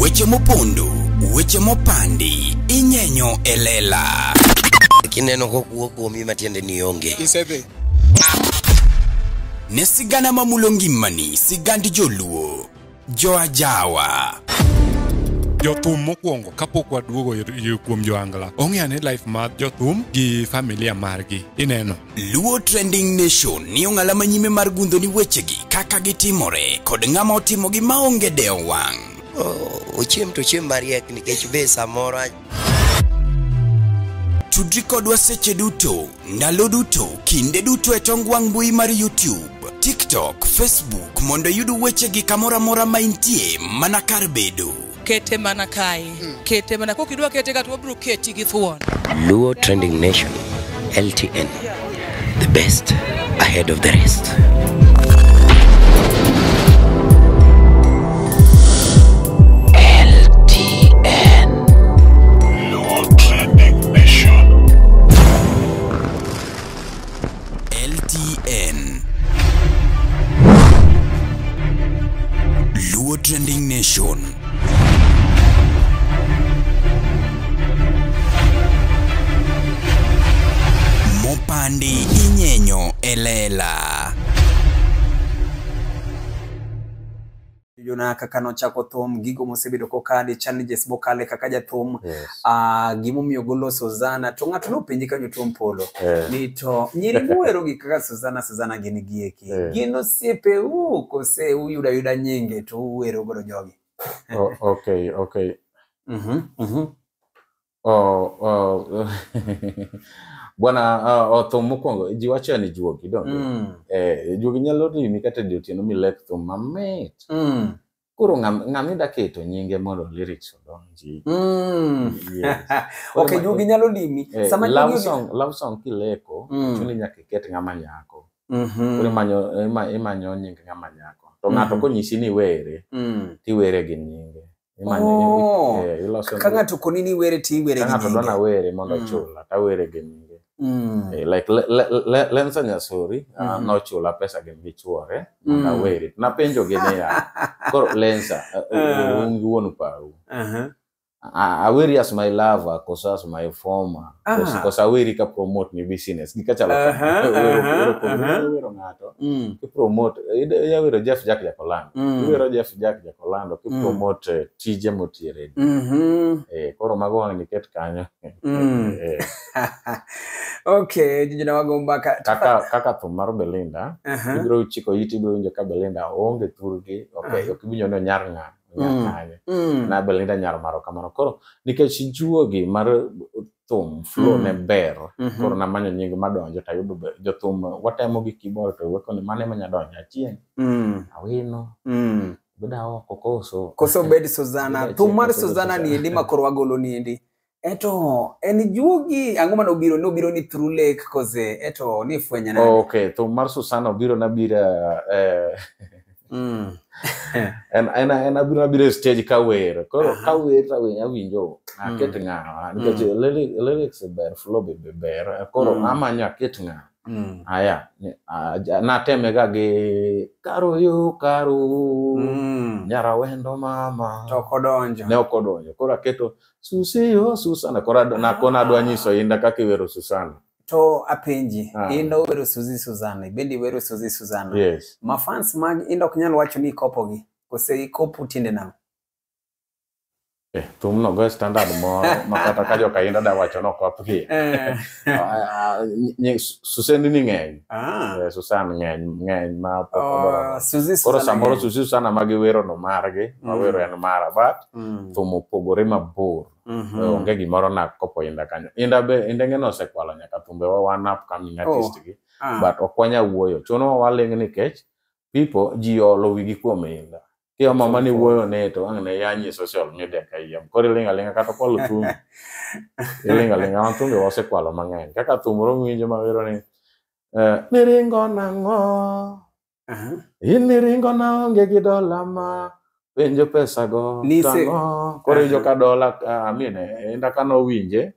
Weche mopondo, weche mopandi, inyenyo e lela. Kineno kokuo kuomi matiende ni onge. Isedhi. Ne sigana mamulo ngimani, sigand joluo, joajawa. Jothum mokwongo kapok waduogo kuom joangla ong'e ane life mar jothum gi familia margi ineno. Luo Trending Nation ni ong'ala manyime mar gundho ni wechegi kaka gitimore kod ng'ama otimogi maonge dewo wang'. Ochiem to ochiem mariek nikech be samoro Tudri kodwa seche duto, ndalo duto, kinde duto e tong wang' mbui mar YouTube, TikTok, Facebook mondo iyud wechegi kamoro amora ma intie mana kar bedo. Kete mana kae. Kete mana kokidwa kete ka to wabiro keti gi thuon. Luo Trending Nation, LTN, the best ahead of the rest. LTN. Luo Trending Nation. LTN. Luo Trending Nation. Mopandi inyenyo e lela. Jona kaka nochako thum, gigo mosebedo kokale, challenges mokale kaka jathum, Yes. gimomiyo golo Suzana. To ng'ato nopenji kanyo Tom Polo Eh. ni to nyiri muwero gi kaka Suzana, Suzana gin gieki. Eh. Gin osiepe u kose uyudo ayuda nyinge to uwero godo jogi? Oh, okay. Oh. Bwana, thum mokwongo ji wacho ni juogi donge. Eh, juogi nyalo rimi kata e otieno milek thum mamit. Koro ng'ama ida keto nyinge mondo lyrics odonji. Yes. Koro Okay, juogi nyalo limi. Eh, Sama love juogi song, love song kileko, chuni nyaka iket ng'ama nyako. Koro imanyo nying ng'ama nyako. To ng'ato konyisi ni iwere, tiwere gi nyinge. Imanyo, Oh. iloso Ka ng'ato koni ni iwere to iwere ka gi ng'ato dwa nyinge. nawere mondo ochula, tawere gi nyinge. Eh, like Lensa Nyasuri nochula pesa gin gi chuore mondo awere. Napenjo gi niya, koro Lensa, un gi wuon paru. Aweri as my lover, koso as my former, koso aweri ka promote ni business. Gika chalo kamano. Wero ng'ato, ki promote, iwero Jeff Jack Jakolando. Iwero Jeff Jack Jakolando, ki promote tije motiye redio. Eh, koro mago wang' niket kanyo. Eh, Okay, jijina wago mbaka. kaka thum mar Belinda, ibiro chiko iti ibiro winjo ka Belinda oonge thurgi, ok ok iwinjo ni onyar ng'a, onyar kanye. Na Belinda nyar maro kamano. Koro nikech juogi mar thum flow ne ber, koro namanyo nying madonjo tayudo jothum watemo gi keyboard to weko ni mane manya donjo achieng', awino, beda oko koso. Koso bed Suzana. Bed Thum mar achieng' koso bed Suzana Suzana. ni endi ma koro wagolo ni endi. Eto en juogi ang'o mane obiro nobiro ni through lake kose eto ni fwenyo nade? Okay, thum mar Susana obiro nabira en abiro nabiro e stage kawer. Koro kawer to awinjo aket ng'awa nikech lyrics ber, flow be ber. Koro amanyo aket ng'a. Aya, nateme ga gi karo yo karo nyara wendo mama. To ok odonjo. Ne ok odonjo. Koro aketo Susi yo Susana. Koro nakona adwa nyiso Inda kaka iwero Susana. To apenji, Ah. Inda owero Suzy Susana, ibende iwero Suzy Susana. Yes. Ma fans mag Inda ok nyal wacho ni ikopogi, kose ikopo tiende nang'o? Eh, thumno go e standard moro ma kata ka joka Inda da wacho ni okopgi. Suseni ni ng'eny. Eh, Susan ng'eny ng'eny ma pok odonjo. Suzy Koro Susana samoro ng'eny. Suzy Susana ma giwero no margi, mawero en mara, but thum opogore mabor. Onge gimoro na kopo Inda kanyo. Inda be Inda ng'e nosekwalo nyaka thumbe wa wan upcoming artist gi. But ok wanyal wuoyo. Chuno wa waling' nikech people ji olo wigi kuom Inda. Kioma mani wuoyo ne to ang' ne yanyi e social media ka iyam. Koro iling' aling'a kata kwalo thumbi. Iling' aling'a wan thumbe wasekwalo mang'eny. Kaka thum moro miwinjo mawero ni niringo nang'o? In niringo naonge gi dola ma penjo pesa go tang'o? Koro iwinjo ka dola I mean Inda kanowinje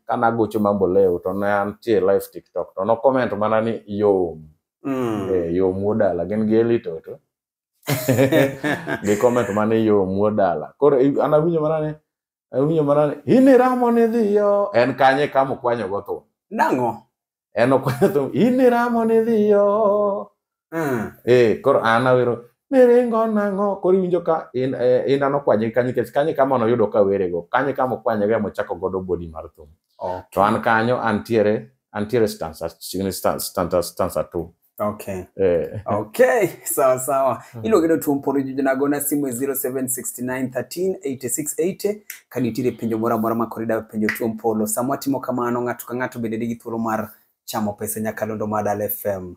kanagocho Mamboleo to ne antie live TikTok to no comment mana ni yom. Eh, yom wuod dala gin gi Eli Toto. Gi comment mane yo muo dala. Koro an awinjo mana ni awinjo mana ni in iramo ni dhiyo en kanye kama okwanyo go thum. Nang'o? En okwanyo thum in iramo ni dhiyo. Koro an awero niringo nang'o koro iwinjo ka in an okwanye kanye nikech kanye kama noyudo ka werego kanye kama okwanye go emochako godo body mar thum. To an kanyo antiere stanza chiegni stanza 2. Okay. Okay, sawa sawa. Iluonge ni Otuom Polo Jojona gona simu e 0769138680 ka nitiere penjo moro amora ma koro idwa penjo Otuom Polo. Sama watimo kamano ng'ato ka ng'ato bende nigi thuolo mar chamo pesa nyakalondo mar Dala FM.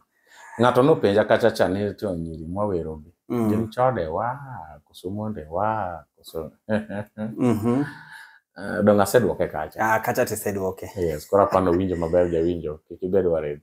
Ng'ato nopenja kacha cha ni to nyiri mwawerogi. Gin chode wa, koso monde wa, koso. Dong' aseduoke kacha. Ah, kacha tiseduoke. Yes, koro apano winjo maber jawinjo, kik ibed worried.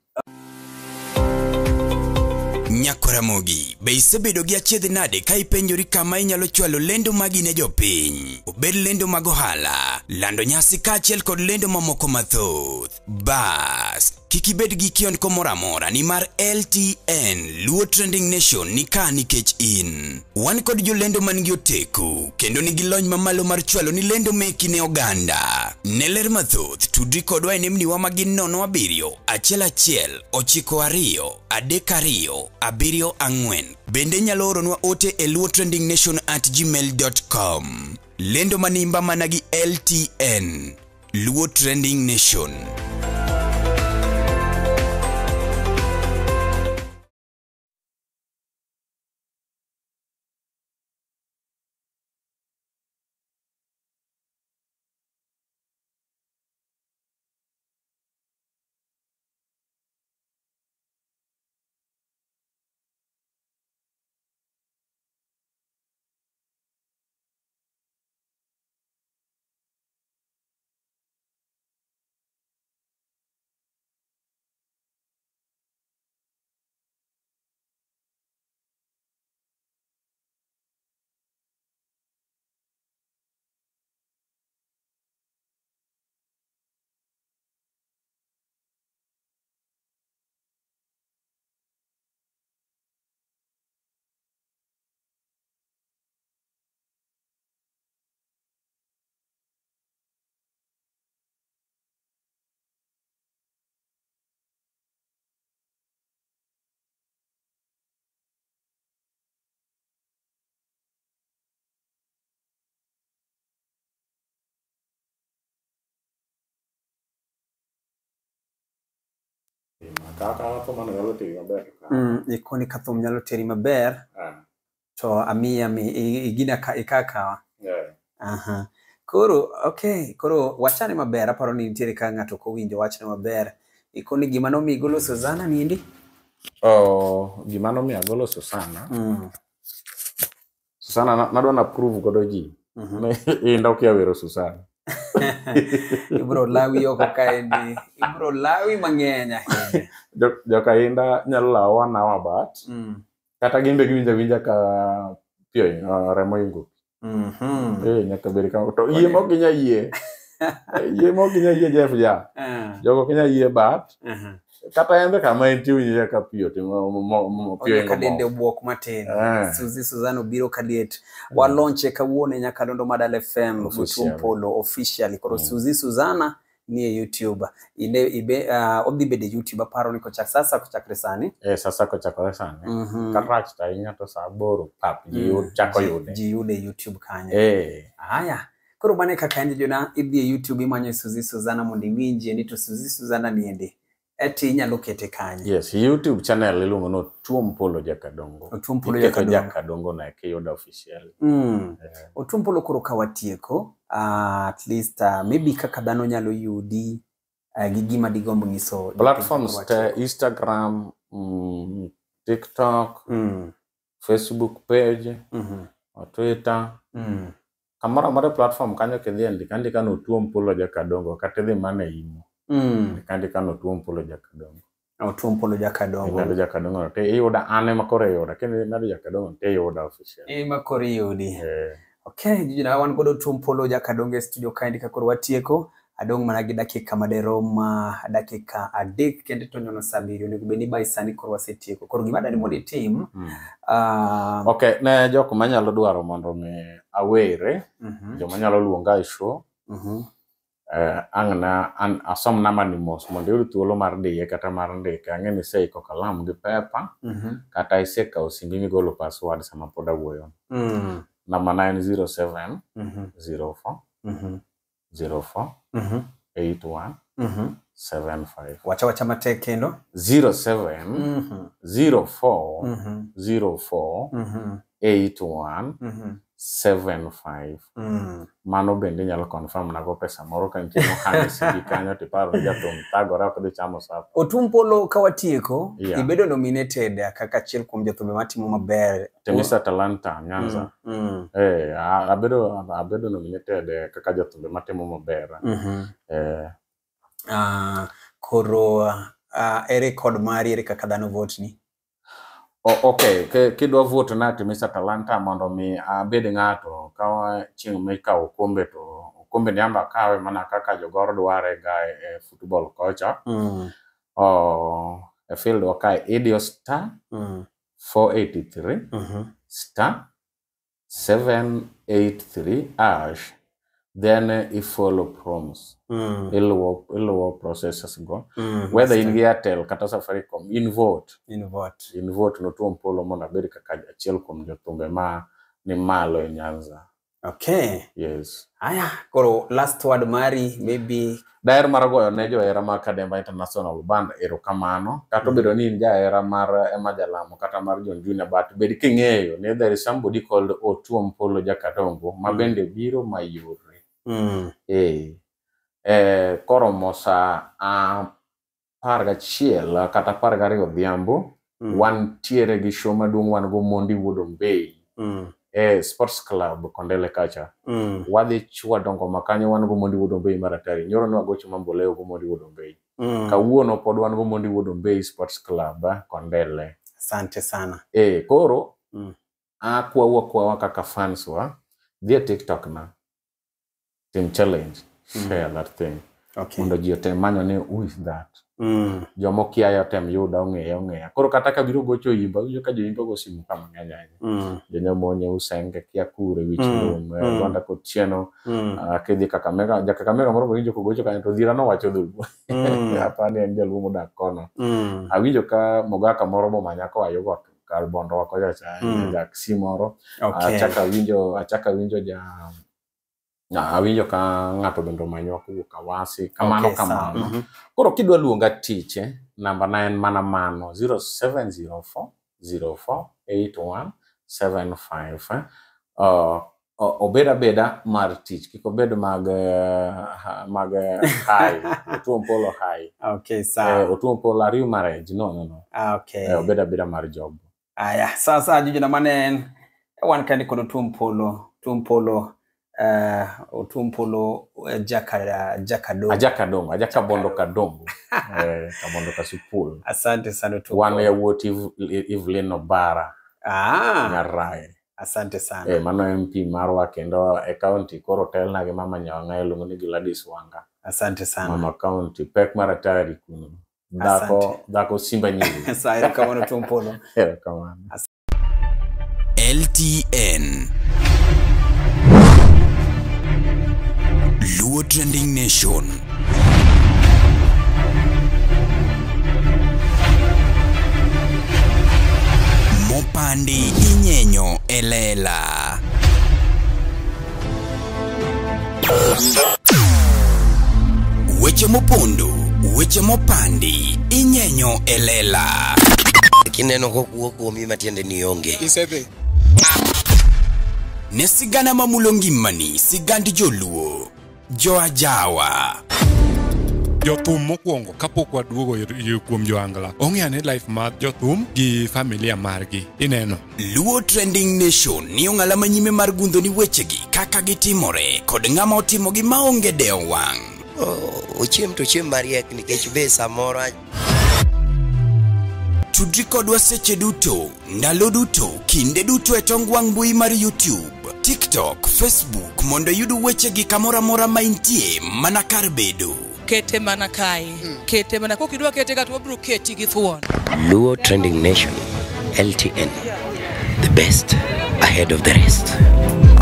Nyakoramogi, be isebedo gi achiedh nade ka ipenjori kama inyalo chwalo lendo magi ne jopiny? Obed lendo mag ohala, lando nyasi kaachiel kod lendo mamoko mathoth. Bas, kik ibed gi kiondko moro amora nimar LTN Luo Trending Nation ni ka nikech in. Wan kod jolendo man gi oteku kendo nigi lony mamalo mar chwalo ni lendo meki ne oganda. Ne ler mathoth, tudri kodwa e nembniwa ma gin 07 11 92 32 74. Bende inyalo oronwa ote e luotrendingnation@gmail.com. Lendo manimba mana gi LTN Luo Trending Nation. Kaka thum nyalo teri maber. Ikoni ka thum nyalo teri maber. To amiya mi igina ka ikakawa. Aha. Koro okay, koro wachane maber, aparo ni nitiere ka ng'ato ok owinjo wachne maber. Ikoni gima nomiyo igolo Suzana niendi? Oh, gima nomiyo agolo Susana. Susana nadwa na prove godo ji. Inda okia wero Susana. Ibro lawi oko kaendi. Ibro lawi mang'eny ahinya. Joka Inda nyalo lawo one hour but kata gin be giwinjo awinja ka pi remo ingo. Nyaka bed kama to yie mok ginya yie. Yie mok ginya yie Jeff ja. Jogo ok nyal yie but kata en be kama entie winjo ka pi otimo pi oingo. Ka dende obuok matin. Suzy Suzana obiro kaliet. Walonche kawuono e nyakalondo mar Dala FM Otuom Polo officially. Koro Suzy Suzana ni e YouTube. Odhi bedo e YouTube aparo ni kochak sasa kochakre sani. Sasa kochakore sani. Karach to ahinya to sa 8 pap ji chako yude. Ji yude e YouTube kanyo. Aya. Koro mano e kaka en jona idhi e YouTube imanyo Suzy Suzana mondo iwinjie ni to Suzy Suzana niendi. Eti inyalo kete kanye? Yes, YouTube channel iluongo ni Otuom Polo Jakadongo. Otuom Polo Jakadongo. Jakadongo na kiyudo official. Otuom Polo koro ka watieko, at least maybe kaka dhano nyalo yudi gi gima digomb nyiso. Platforms te Instagram, TikTok, Facebook page, Twitter. Kamoro amora platform kanyo kidhi andika andika ni Otuom Polo Jakadongo kata idhi mana e imo. Andika ni Otuom Polo Jakadongo. Otuom Polo Jakadongo. Imedo Jakadongo to iyuda an ema koro iyuda. Kendo imedo Jakadongo to iyuda official. Ema koro iyudi. Okay, jijina wan godo Otuom Polo Jakadongo e studio kaendi ka koro watieko. Adong' mana gi dakika maderom dakika 3 kende to nyono 7 onego bed ni by sani koro wasetieko. Koro gima adwani mondo itim. Okay, ne jok manyalo dwaro mondo mi awere, joma nyalo luonga e show, ang' na asom namba ni mos mondo iyud thuolo mar diye kata mar ndike. Ang'e ni iseiko kalam gi pepa, kata isekawo simbi migolo password sama pod awuoyo. Namba na en 07 04 04 81 75. Wacha matek kendo. 07 04 04 81 75. Mano bende inyalo confirm nago pesa moro ka nitie mohang e simbi kanyo tiparo ni jathum thagore ok dhi chamo sapa. Otum Polo ka watieko, ibedo nominated kaka achiel kuom jothumbe matimo maber. Temisa Talanta Nyanza. Abedo nominated kaka jothumbe matimo maber. Koro ere kod mari, ere kaka dhano vote ni? Okay, kidwa vote na Timisa Talanta mondo mi abed ng'ato ka chieng' mikawo okombe to okombe ni amba kawe mana kaka jogor dware ga e football kocha. E field wa kae idiyo star 483 star 783 hash, then i follow prompts. Iluwo processes go. Whether in gi Airtel kata Safaricom, in vote. In vote. In vote no Otuom Polo mondo abed kaka achiel kuom jothumbe ma ni malo e Nyanza. Okay. Yes. Aya, koro last word mari maybe. Daher mar goyo ne johera mar Kademba International Band erokamano. Kata obedo ni in jahera mar Emma Jalamo kata mar John Junior, but bed king'eyo ni there is somebody called Otuom Polo Jakadongo ma bende biro mayore. Koromo saa 11 kata 12 odhiambo, wantiere gi show maduong' wan go Mondi Wuod Ombei e Sports Club Kondele kacha. Wadhi chwado ngoma kanyo wan go Mondi Wuod Ombei mar atari. Nyoro ne wagocho Mamboleo go Mondi Wuod Ombei. Kawuono pod wan go Mondi Wuod Ombei Sports Club Kondele. Asante sana. Koro akwawu kaka fans wa, dhi e TikTok na. Tim challenge, share that thing. Okay. Mondo ji otem manyo ni who is that. Joma okiaye otem yuda ong'eya. Koro kata ka biro gocho imba, winjo ka joimba go simu ka mang'eny ahinya. Jonyamonye, Usenge, kia kure, wich lum, Rwanda Kotieno, kidhi Kakamega, ja Kakamega moro winjo kogocho kanyo to dhira nowacho dholuo. Apani en jaluo modak kono. Awinjo ka mogaka moro bomanya koa yo got kar Bondo wa kocha cha, ja Kisii moro. Achaka awinjo ja awinjo ka ng'ato bende omanywa kowuok Awasi, kamano kamano. Koro kidwa luonga tich, namba na en mana mano 0704 04 81 75. Obed abeda mar tich, kik obed mag high, Otuom Polo high. Okay, sawa. Otuom Polo are you marriage? No. Okay. Obed abeda mar job. Aya, sasa juju na mane wan kandi kod Otuom Polo, Otuom Polo Otuom Polo Jakadongo. Ajakadongo, Ajakabondo Kadongo. Kabondo Kasipul. Asante sana Otuom Wan yawuot Evelyn Obara. Nyarai. Asante sana. Mano MP marwa kendo e county koro telna gi mama Nyawang'a iluongo ni Gladys Wanga. Asante sana. Mama county pek mar atari kuno. Dhako simba nyiri. Sawa, erokamano Otuom Polo. Erokamano. LTN Luo Trending Nation. Mopandi inyenyo elela. Weche mopondo, weche mopandi inyenyo elela. Kineno kokuo kuomi matiende ni onge. Isedhi. Ne sigana mamulo ngimani, sigand joluo, joajawa. Jothum mokwongo kapok waduogo kuom joangla, ong'e ane life mar jothum gi familia margi. Ineno. Luo Trending Nation ni ong'ala manyime mar gundho ni wechegi kaka gitimore kod ng'ama otimogi maonge dewo wang'. Ochiem to chiem mariek nikech be samoro. Tudri kodwa seche duto, ndalo duto, kinde duto e tong wang' mbui mar YouTube, TikTok, Facebook mondo iyud wechegi kamoro amora ma intie mana kar bedo. Kete mana kae. Kete mana kokidwa kete ka to wabiro keti gi thuon. Luo Trending Nation, LTN, the best ahead of the rest.